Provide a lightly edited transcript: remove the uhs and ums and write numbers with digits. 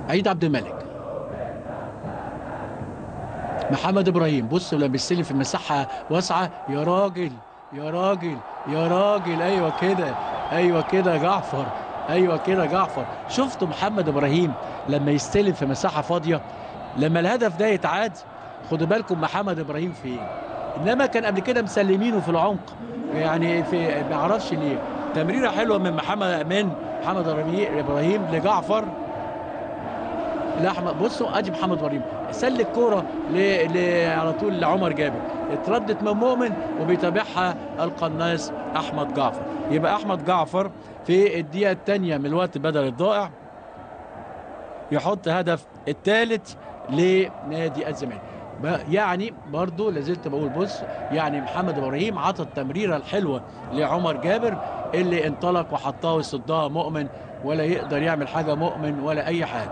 عيد عبد الملك، محمد ابراهيم. بص لما بيستلم في مساحة واسعة، يا راجل يا راجل يا راجل، ايوه كده، ايوه كده يا جعفر، ايوه كده يا جعفر. شفتوا محمد ابراهيم لما يستلم في مساحة فاضية، لما الهدف ده يتعاد خدوا بالكم محمد ابراهيم فين. انما كان قبل كده مسلمينه في العمق، يعني في ما اعرفش ليه. تمريره حلوة من محمد ابراهيم لجعفر لاحمد. بصوا ادي محمد ابراهيم سل الكورة على طول لعمر جابر، اتردت من مؤمن وبيتابعها القناص احمد جعفر. يبقى احمد جعفر في الدقيقة الثانية من الوقت بدل الضائع يحط هدف الثالث لنادي الزمالك. يعني برضو لازلت بقول بص، يعني محمد ابراهيم عطى التمريره الحلوة لعمر جابر اللي انطلق وحطها وصدها مؤمن، ولا يقدر يعمل حاجة مؤمن ولا اي حاجة.